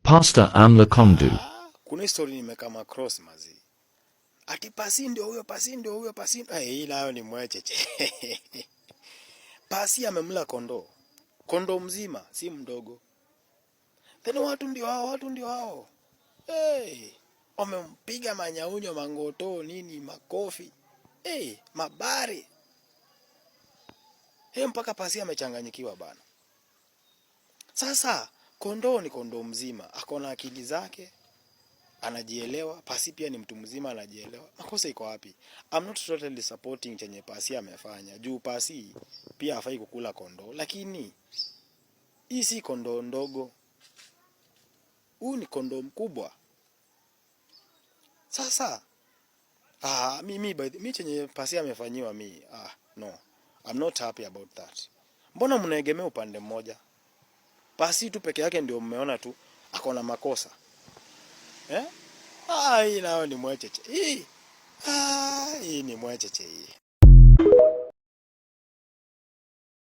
Pastor Anne Lekondu. Ah, kuna history nimecome across mazi. Ati pasi ndio huyo, pasi ndio huyo, pasi. Eh, hii nayo ni mwecheche. Pasi amemla kondoo. Kondoo mzima, si mdogo. Then watu ndio hao, watu ndio hao. Hey, wamempiga manyaunyo, mangoto, nini, makofi. Hey, mabari. Hey, mpaka pasi amechanganyikiwa bana. Sasa kondoo ni kondoo mzima, ako na akili zake, anajielewa. Pasi pia ni mtu mzima anajielewa. Makosa iko wapi? I'm not totally supporting chenye pasi amefanya. Juu pasi pia hafai kukula kondoo, lakini hii si kondoo ndogo. Huu ni kondoo mkubwa. Sasa mi mi chenye pasi amefanyiwa mi, no. I'm not happy about that. Mbona mnaegemea upande mmoja? Pasi tu peke yake ndio mmeona tu ako na makosa. Eh? Ah, hii nayo ni mwecheche. Hii ni mwecheche hii.